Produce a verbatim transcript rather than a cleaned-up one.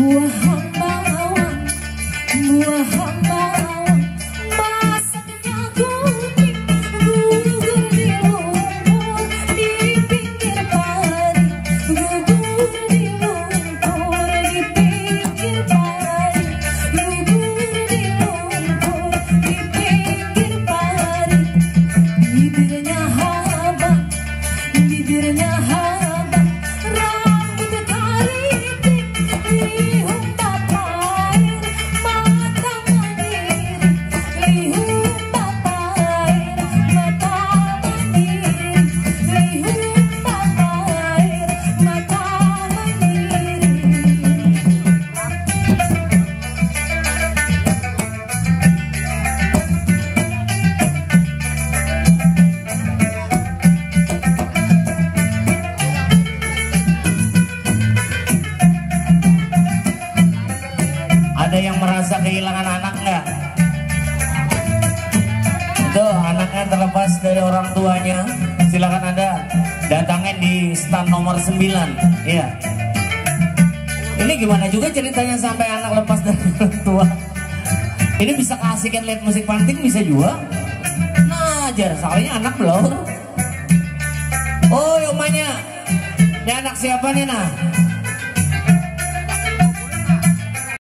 Buah hambawang, buah hambawang, masaknya kuning, gugur di lumpur, di pinggir parit, gugur di lumpur, di pinggir parit, gugur di lumpur, di pinggir parit, bibirnya habang, bibirnya habang, rambut kariting, lihum bapair, mata mangiring, lihum bapair, mata mangiring, lihum bapair, mata mangiring. Ada yang merasa kehilangan anak nggak? Itu anaknya terlepas dari orang tuanya. Silakan Anda datangin di stand nomor sembilan. Iya. Ini gimana juga ceritanya sampai anak lepas dari orang tua? Ini bisa keasikan lihat musik panting bisa juga. Nah, ajar soalnya anak belum. Oh, umanya. Ini anak siapa nih, nah?